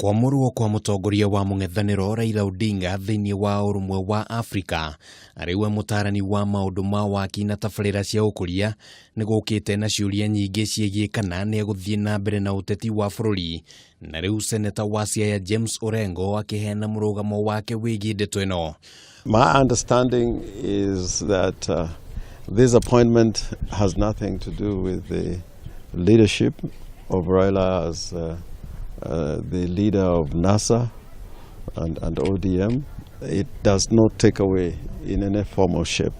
Kwamũrwo kwa mũtongoria wa mũng'ethanĩro Raila Odinga thĩinĩ wa ũrũmwe wa Afrika arĩ we mũtaarani wa maũndũ ma waki na tabarĩra cia ũkũria nĩ gũkĩte na ciũria nyingĩ ciĩgiĩ kana nĩ egũthiĩ na mbere na ũteti wa bũrũri na rĩu seneta wa Siaya James Orengo akĩheana mũrũgamo wake wĩgiĩ ndeto ĩno. My understanding is that this appointment has nothing to do with the leadership of Raila as the leader of NASA and ODM. It does not take away in any form or shape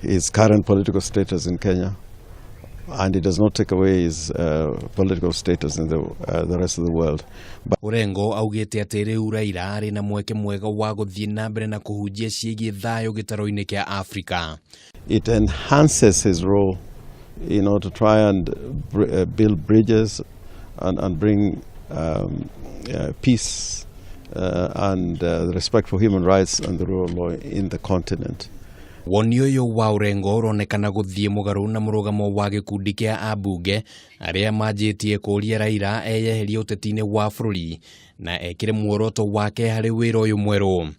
his current political status in Kenya, and it does not take away his political status in the rest of the world. But Orengo augĩte atĩ rĩu Raila arĩ na mweke mwega wa gũthiĩ na mbere na kũhunjia ciĩgiĩ thayũ gĩtaro-inĩ kĩa Afrika. It enhances his role to try and build bridges and bring peace and respect for human rights and the rule of law in the continent. Woni ũyũ wa Orengo ũronekana gũthiĩ mũgarũ na mũrũgamo wa gĩkundi kĩa ambunge arĩa manjĩtie kũũria Raila eyeherie ũteti-inĩ wa bũrũri na ekĩre muoroto wake harĩ wĩra ũyũ mwerũ.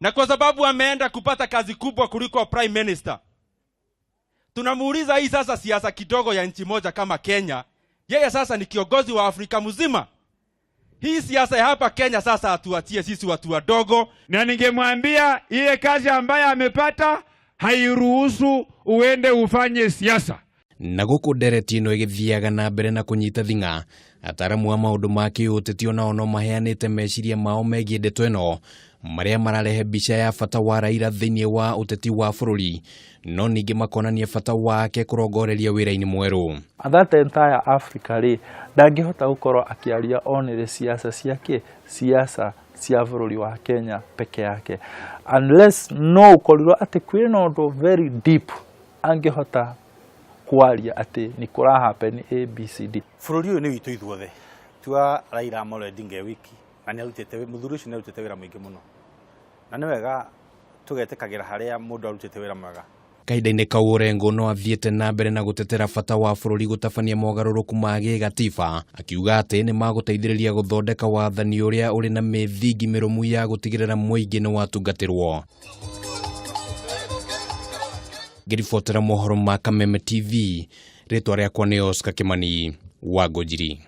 Na kwa sababu ameenda kupata kazi kubwa kuliko prime minister, tunamuuliza hii sasa siasa kidogo ya nchi moja kama Kenya, yeye sasa ni kiongozi wa Afrika mzima. Hii siasa ya hapa Kenya sasa atuachie sisi watu wadogo. Na ningemwambia ile kazi ambayo amepata hairuhusu uende ufanye siasa. Na gũkũ ndereti ĩno ĩgĩthiaga na mbere na kũnyita thing'a, ataramu a maũndũ ma kĩũteti onao no maheanĩte meciria mao megiĩ ndeto ĩno marĩa mararehe mbica ya bata wa Raila thĩinĩ wa ũteti wa bũrũri no ningĩ makonania bata wake kũrongoreria wĩra-inĩ mwerũ. And that entire Africa rĩ, ndangĩhota gũkorwo akĩaria onĩrĩ siasa ciake, siasa cia bũrũri wa Kenya peke yake, unless no ũkorirwo atĩ kwĩna ũndũ very deep angĩhota kwaria atĩ nĩ kũra happen ABCD. Bũrũri ũyũ nĩ witũ ithuothe, tua Raila Amolo Odinga e wiki, na nĩ arutĩte, mũthuri ũcio nĩ arutĩte wĩra mũingĩ mũno, na nĩ wega tũgetĩkagĩra harĩa mũndũ arutĩte wĩra mwega. Kahinda-inĩ kau Orengo no athiĩte na mbere na gũtetera bata wa bũrũri gũtabania mogarũrũku ma gĩgatiba, akiuga atĩ nĩ magũteithĩrĩria gũthondeka wathani ũrĩa ũrĩ na mĩthingi mĩrũmu ya gũtigĩrĩra mũingĩ nĩ watungatĩrwo. Ngĩribotera mohoro ma Kameme TV, rĩtwa rĩakwa nĩ Oscar Kimani wa Ngũnjiri.